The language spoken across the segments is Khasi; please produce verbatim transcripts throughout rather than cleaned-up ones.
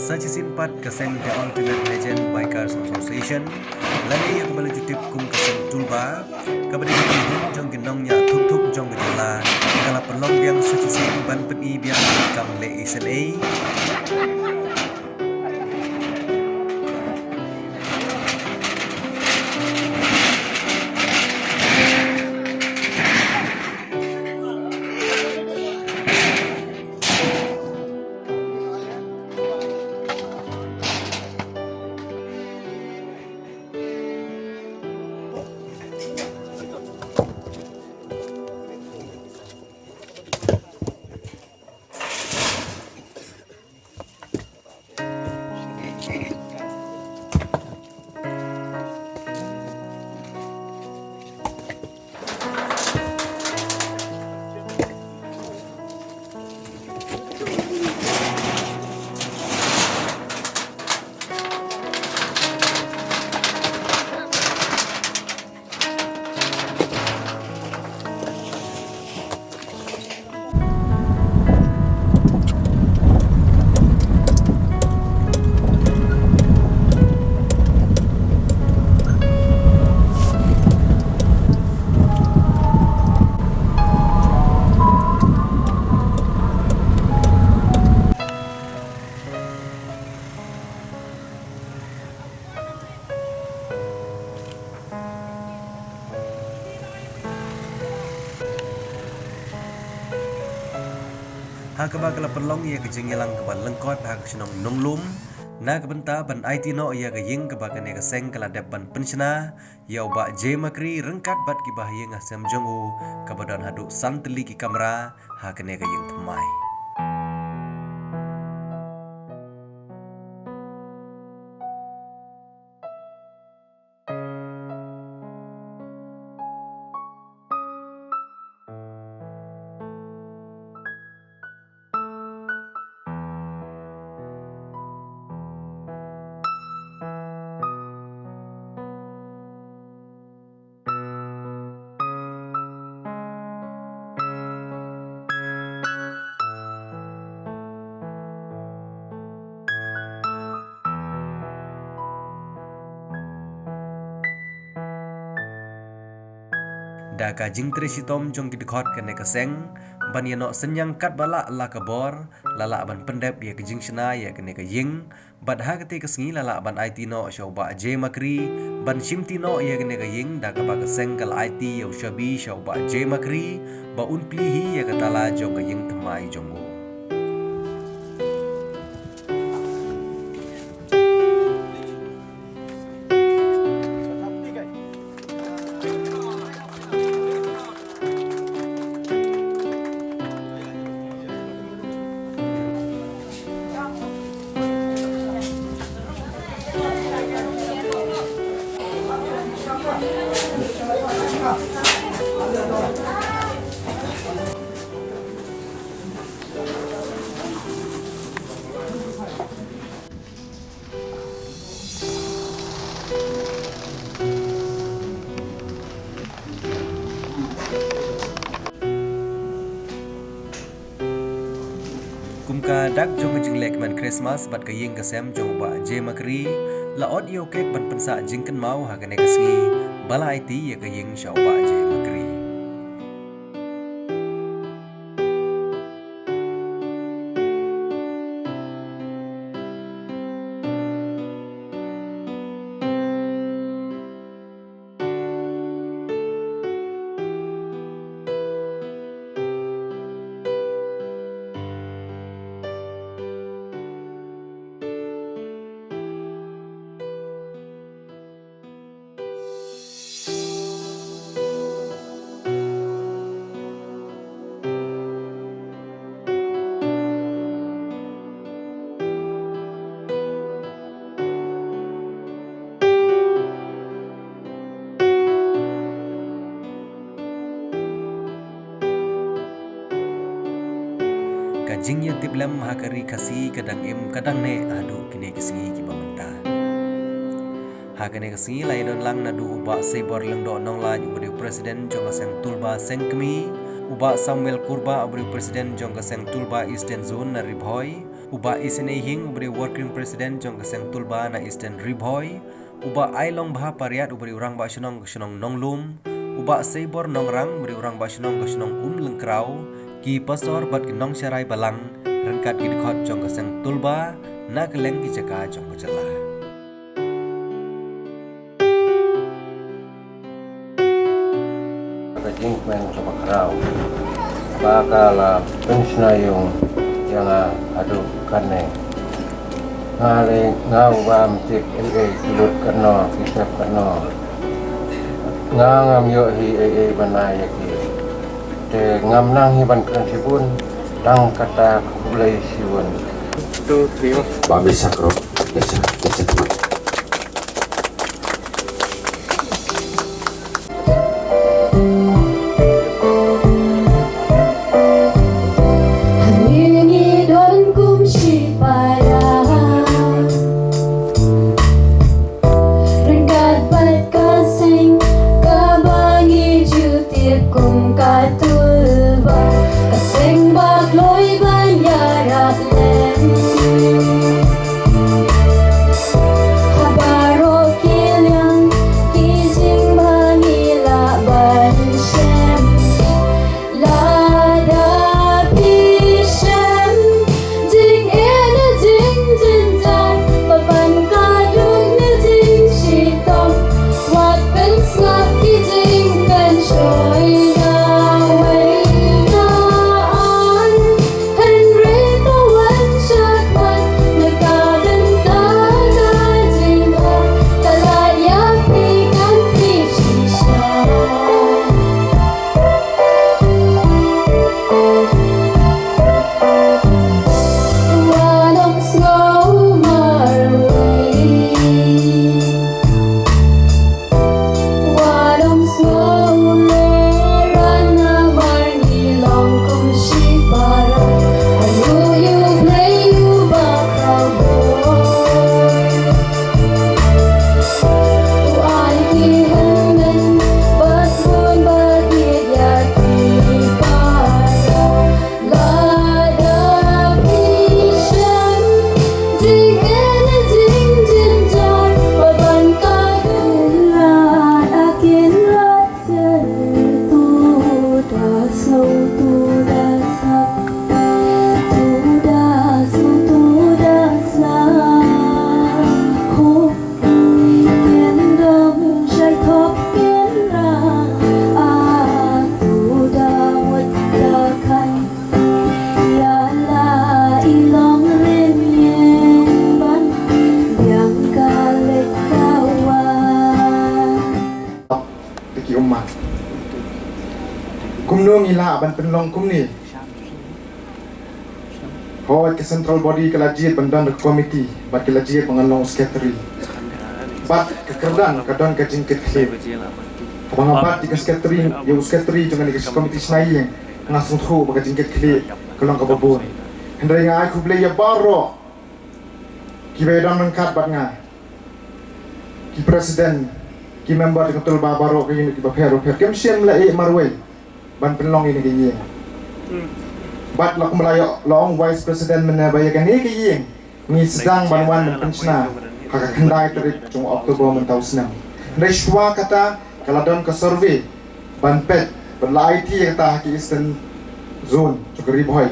Sa shisien pat ka seng The Ultimate Legend Bikers Association, lane ïa kaba la ju tip kum ka seng Tulba, kaba dei ka kynhun jong ki nongñiah thuk thuk jong ka jylla, ka la pynlong biang sa shisien ban pyni biang ïa ka kam leh isynei. Ha kaba ka la pynlong ïa ka jingïalang kaba lyngkot ha ka shnong Nonglum, na ka bynta ban aiti noh ïa ka ïing kaba kane ka seng ka la dep ban pynshna ïa u Bah J Makri ryngkat bad ki bahaïing hasem jong u, kaba don haduh san tylli ki kamra ha kane ka ïing thymmai. Da ka jingtrei shitom jong ki dkhot kane ka seng ban ïa noh synñiang katba lah la ka bor, la lah ban pyndep ïa ka jingshna ïa kane ka ïing, bad ha katei ka sngi la lah ban aiti noh sha u Bah J Makri ban shimti noh ïa kane ka ïing, da kaba ka seng ka la aiti ïa u shabi sha u Bah J Makri ba un plie hi ïa ka tala jong ka ïing thymmai jong u. Kum ka dak jong ka jingleh kmen Christmas bad ka ïing ka sem jong u Bah J Makri, la ot ïa u kek ban pynsah jingkynmaw ha kane ka sngi ba la aiti ïa ka ïing sha u Bah J Makri. Ka jingïatiplem ha ka ri Khasi ka dang im ka dang neh haduh kine ki sngi kiba mynta. Ha kane ka sngi la ïadon lang naduh u Bah Seibor Lyngdoh Nonglait uba dei u president jong ka seng Tulba Sengkmie, u Bah Samuel Kurbah uba dei u president jong ka seng Tulba Eastern Zone na Ri Bhoi, U Bah Isynei Hieng, uba dei u Working President jong ka Seng Tulba na Eastern Ri Bhoi, u Bah Ailongbha Pariat, uba dei u Rangbah Shnong ka Shnong Nonglum, u Bah Seibor Nongrang, uba dei u Rangbah Shnong ka Shnong Umlyngkraw, ki pastor bad ki nongsharai balang ryngkat ki dkhot jong ka Seng Tulba na kylleng ki jaka jong ka jylla. Ka jingkmen kaba khraw ba ka la pynshna ïa nga haduh katne. Nga lei nga u bam tip ei ei ki lut katno ki sep katno. Nga ngam ïoh hi ei ei ban ai ïa ki. Te ngam nang hi ban kren shibun, tang kata khublei shibun. Two, three, four. Ba bisak ro, bisak, bisak. Hangne ngi don kum shipara. Ryngkat bad ka seng kaba ngi ju tip kum ka Tulba, ka seng ba kloi ban ïarap lem. Ha baroh ki liang ki jing ba ngi lah ban shem. Lada phi shem jingeh ne jingjynjar, ba ban ka dur ne jingshitom, wat pynsngap ki jingpynshoi na wei na ar. Hynrei to wan shakhmat na ka bynta ka jingma, ka la ïa phi kan phi shisha. Te ki ummat. Kumno ngi lah ban pynlong kumne? Hooid, ka central body ka la jied ban don da ka committee, bad ki la jied ban long u secretary. Bad ka kyrdan ka don ka jingkitkhlieh. Haba nga bat ïa ka secretary, ïa u secretary jong kane ka committee shna ïing, nga sngewthuh ba ka jingkitkhlieh ka long kaba bun. Hynrei nga ai khublei ïa baroh kiba ïadon ryngkat bad nga. Ki president, ki member jong ka Tulba baroh ka unit kiba pher ba pher. Kim shym la ïeh marwei ban pynlong ïa kane ka ïing. Bad la kum la ïoh, la ong vice president mynne ba ïa kane ka ïing ngi sdang ban wan ban pynshna ha ka khyndai tarik jong October mynta u snem. Hynrei shuwa kata ka la don ka survey ban peit, bad la aiti ïa kata ha ki Eastern Zone jong ka Ri Bhoi.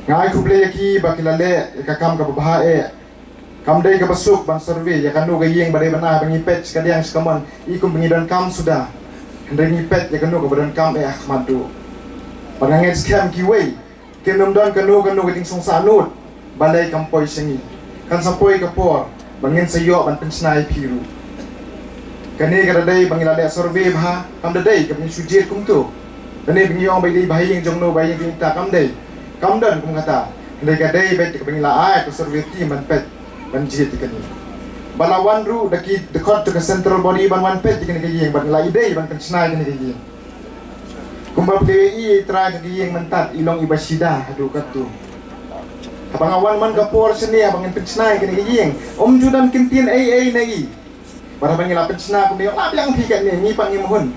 Nga ai khublei ïa ki ba ki la leh ïa ka kam kaba bha eh. Kam dei kaba suk ban survey ïa kano ka ïing ba dei bana ba ngi peit sha kadiang sha kamon, i kum ba ngi donkam suda. Hynrei ngi peit ïa kano kaba donkam eh ha khmat duh. Bad nga ngeit skhem kiwei kim nym don kano kano ka jingsngewsih nud balei kam poi sha ngi. Kan sa poi ka por ba ngin sa ïoh ban pynshna ïa phi ruh. Kane ka da dei ba ngi la leh survey bha, kam da dei kaba ngi shu jied kumto. Kane ba ngi ong ba dei ba ha ïing jong no, ba ha ïing jong ita, kam dei. Kam don kum kata. Hynrei ka dei beit kaba ngi la ai ka survey team ban peit, ban jied ïa kane. Ba la wan ruh da ki dkhot jong ka central body ban wan peit ïa kane ka ïing, ban la ïadei ban pynshna ïa kane ka ïing. Kumba phi i trai jong ka ïing mynta i long iba shida haduh katto. Haba nga wan man ka por shane haba ngin pynshna ïa kane ka ïing, um ju don kyntien ei ei na i. Bad haba ngi la pynshna kumne, la biang phi katne, ngi pat ngi mahun.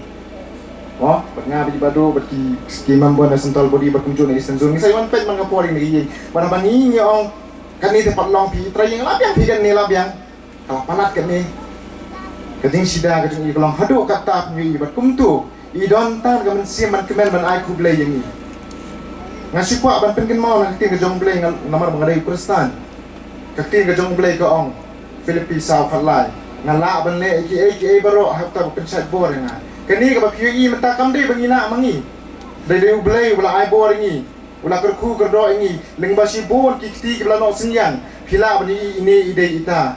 Oh, bad nga bad i Bah Duh bad ki, ki member na central body bad kumjuh na Eastern Zone. Ngi sa wan peit man ka por ïa kane ka ïing. Bad haba ngi, ngi ong kane te pat long phi, trai ïing la biang phi kane la biang. Ka la palat kane. Ka jingshida ka jong i ka long haduh katta phi bad kumto i don tang ka mynsiem ban kmen ban ai khublei ïa ngi. Nga shu kwah ban pynkynmaw na ka ktien ka jong U Blei nga, namar ba nga dei u Khristan. Ka ktien ka jong U Blei ka ong, Philippi saw khatlai, nga lah ban leh ïa kiei kiei baroh ha uta uba pynshait bor ïa nga. Kane kaba phi ïohi mynta kam dei ba ngi lah ma ngi. Dei, dei U Blei uba la ai bor ïa ngi, u la kyrkhu kyrdoh ïa ngi lyngba shibun ki kti kiba la noh synñiang. Phi lah ban ïohi ine i dei ita.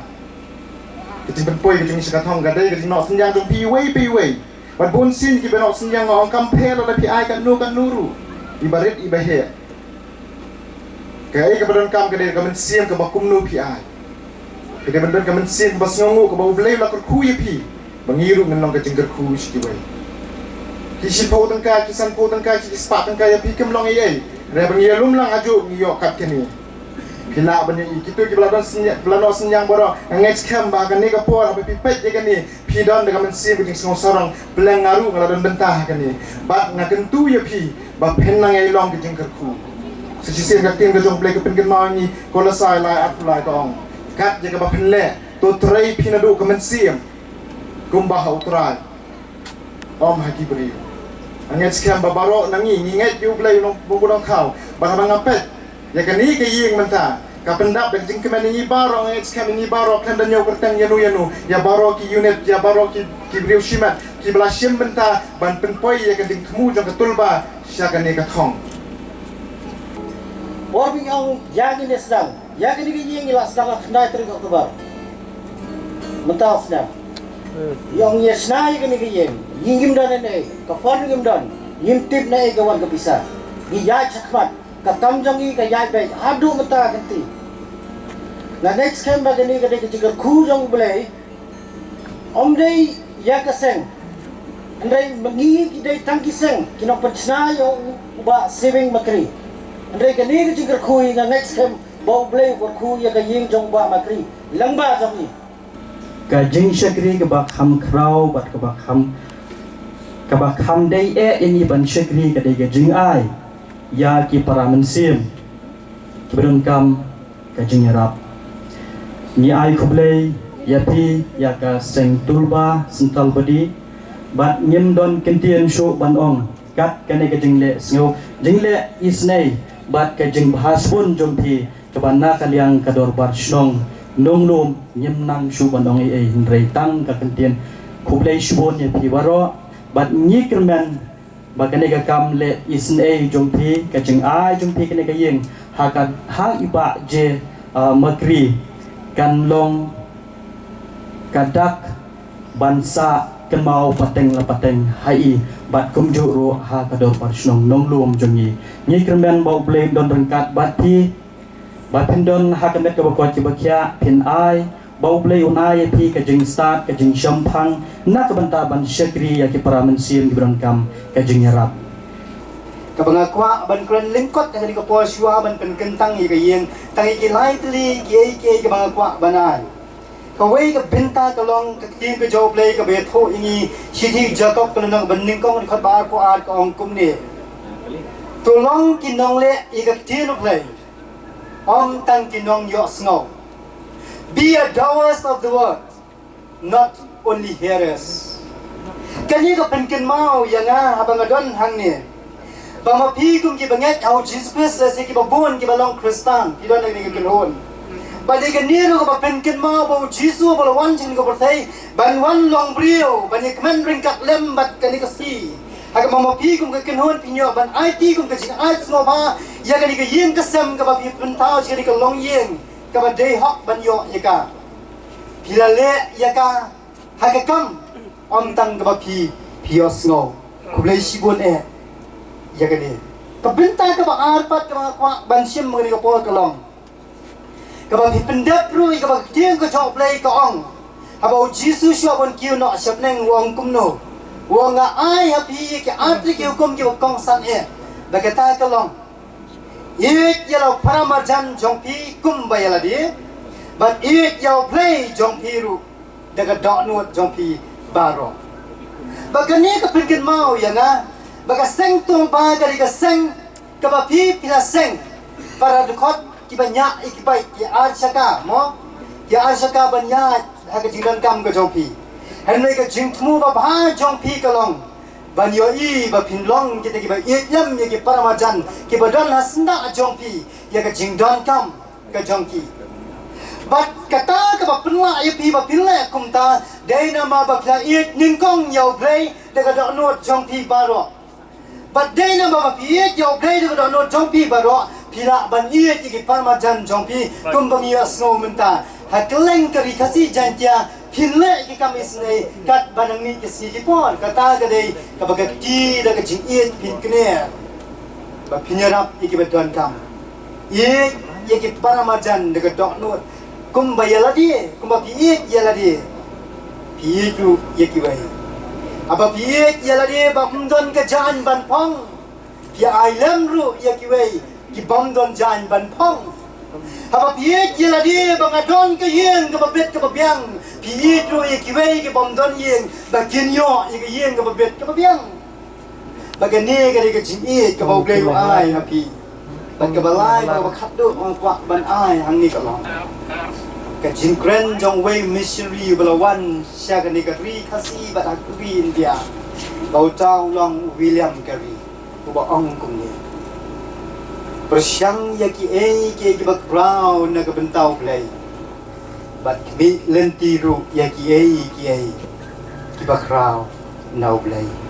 Ka jingpynpoi ka jong ngi sha ka thong ka dei ka jingnoh synñiang jong phi iwei pa iwei. Bad bun sien kiba noh synñiang nga ong kam pher lada phi ai katno katno ruh, iba rit iba heh. Kaei kaba donkam ka dei ka mynsiem kaba kumno phi ai. Phi dei ban don ka mynsiem kaba sngewnguh kaba U Blei u la kyrkhu ïa phi, ba ngi ruh ngin long ka jingkyrkhu sha kiwei. Ki shiphew tyngka, ki sanphew tyngka, ki spah tyngka ïa phi kim long ei ei. Hynrei ba ngi ïalum lang hajuh ngi ïoh kat kane. Phi lah ban ïohi kito kiba la don synñia-, ba la noh synñiang baroh. Nga ngeit skhem ba ha kane ka por haba phi peit ïa kane, phi don da ka mynsiem ka jingsngew sarong, pleng nga ruh nga la don bynta ha kane. Bad nga kyntu ïa phi ba phin nang ïai long ka jingkyrkhu. Sa shisien ka ktien ka jong U Blei ka pynkynmaw ïa ngi, Kolosai lai arphew lai ka ong, kat ïa kaba phin leh, to trei phi naduh ka mynsiem kumba ha U Trai, ym ha ki briew. Nga ngeit skhem ba baroh na ngi ngi ngeit ïa U Blei u Nong, U Nongthaw. Bad haba nga peit ïa kane ka ïing mynta, ka pyndap da ka jingkmen ïa ngi baroh. Nga ngeit skhem ïa ngi baroh khlem da ñiew kyrteng ïano ïano, ïa baroh ki unit, ïa baroh ki, ki briew shimet kiba la shim bynta ban pynpoi ïa ka jingthmu jong ka tulba sha kane ka thong. Bor ba ngi ong ïa ngi ne sdang ïa kane ka ïing, ngi la sdang ha khyndai tarik October. Mynta sdang. Ngi ong ïa shna ïa kane ka ïing, ngi ngim don ei ei, ka fund ngim don, ngim tip na ei ka wan ka pisa. Ngi ïaid shakhmat, ka kam jong ngi ka ïaid beit haduh mynta ka kynti. Nga ngeit skhem ba kane ka dei ka jingkyrkhu jong U Blei. Ym dei ïa ka seng. Hynrei ma ngi ki dei tang ki seng ki nongpynshna ïa u, u Bah Sewing Makri. Hynrei kane ka jingkyrkhu nga ngeit skhem ba U Blei u kyrkhu ïa ka ïing jong u Bah Makri lyngba jong ngi. Ka jingshakri kaba kham khraw bad kaba kham, kaba kham dei eh ïa ngi ban shakri ka dei ka jingai ïa ki para mynsiem kiba donkam ka jingïarap. Ngi ai khublei ïa phi, ïa ka seng tulba Central Body, bad ngim don kyntien shuh ban ong kat kane ka jingleh sngew, jingleh isynei bad ka jingbha shibun jong phi kaba na ka liang ka dorbar shnong Nonglum. Ngim nang shuh ban ong ei ei hynrei tang ka kyntien khublei shibun ïa phi baroh, bad ngi kyrmen ba kane ka kam leh isynei jong phi, ka jingai jong phi kane ka ïing ha ka, ha i Bah J, ah, Makri, kan long ka dak ban sah kynmaw pateng la pateng ha i, bad kumjuh ruh ha ka dorbar shnong Nonglum jong ngi. Ngi kyrmen ba U Blei un don ryngkat bad phi, ba phin don ha ka met kaba koit kaba khiah, phin ai, ba U Blei un ai ïa phi ka jingstad, ka jingshemphang na ka bynta ban shakri ïa ki para mynsiem kiba donkam ka jingïarap. Kaba nga kwah ban kren lyngkot ha kane ka por shuwa ban pynkyntang ïa ka ïing, tang ïa ki lai tylli kiei kiei kaba nga kwah ban ai. Kawei ka bynta ka long ka ktien ka jong U Blei kaba ïathuh ïa ngi, shithi Jakob ka lynnong ba nyngkong dkhot ba arphew ar ka ong kumne: To long ki nongleh ïa ka ktien U Blei, ym tang ki nongïohsngew. Be a doers of the word, not only hearers. Kane ka pynkynmaw ïa nga haba nga don hangne ba ma phi kum kiba ngeit ha u Jisu Khrist, lehse kiba bun kiba long Khristan, phi don ha kane ka kynhun. Bad ïa kane ruh kaba pynkynmaw ba u Jisu ba la wan sha kane ka pyrthei ban wan long briew, ban ïakmen ryngkat lem bad kane ka sngi. Haba ma phi kum ka kynhun phin ïoh ban aiti kum ka jingai sngewbha ïa kane ka ïing ka sem kaba phi pynthaw sha kane ka longïing kaba dei hok ban ïoh ïa ka. Phi la leh ïa ka ha ka kam, ym tang kaba phi, phi ïohsngew. Khublei shibun eh ïa kane. Ka bynta kaba ar pat kaba nga kwah ban shim ha kane ka por ka long kaba phi pyndep ruh ïa kaba ka ktien ka jong U Blei ka ong. Haba u Jisu shuwa ban kiew noh sha bneng u ong kumno? U ong, nga ai ha phi ïa ki artylli ki hukum kiba kongsan eh. Ba kata ka long: Ïeit ïa la u para marjan jong phi kumba ïa lade, bad ïeit ïa U Blei jong phi ruh da ka dohnud jong phi baroh. Ba kane ka pynkynmaw ïa nga ba ka seng Tongba ka dei ka seng kaba phi phi la seng para dkhot kiba ñiah ïa ki bike ki ar shaka mo, ki ar shaka ban ïaid ha ka jingdonkam ka jong phi. Hynrei ka jingthmu babha jong phi ka long ban ïohi ba phin long kita kiba ïeit lem ïa ki para marjan kiba don ha syndah jong phi ïa ka jingdonkam ka jong ki. Bad kata kaba pynlah ïa phi ba phin leh kumta dei namar ba phi la ïeit nyngkong ïa U Blei da ka dohnud jong phi baroh. Bad dei namar ba phi ïeit ïa U Blei da ka dohnud jong phi baroh, phi lah ban ïeit ïa ki para marjan jong phi kumba ngi ïohsngew mynta. Ha kylleng ka Ri Khasi Jaiñtia phin leh ïa ki kam isynei katba nang mih ki sngi ki por. Kata ka dei kaba ka kti da ka jingïeit phin kner ba phin ïarap ïa kiba donkam. Ïeit ïa ki para marjan da ka dohnud kumba ïa lade, kumba phi ïeit ïa lade, phi ïeit ruh ïa kiwei. Haba phi ïeit ïa lade ba ym don ka jaiñ ban phong, phi ai lem ruh ïa kiwei ki bym don jaiñ ban phong. Haba phi ïeit ïa lade ba nga don ka ïing kaba bit kaba biang, phi ïeit ruh ïa kiwei ki bym don ïing ba kin ïoh ïa ka ïing kaba bit kaba biang. Ba kane ka dei ka jingïeit kaba U Blei u ai ha phi. Bad kaba lai bad kaba khatduh nga kwah ban ai hangne ka long ka jingkren jong uwei u missionary uba la wan sha kane ka Ri Khasi bad ha ka Ri India, ba uta u long u William Carey, uba ong kumne: Pyrshang ïa kiei kiei kiba khraw na ka bynta U Blei, bad khmih lynti ruh ïa kiei kiei kiba khraw na U Blei.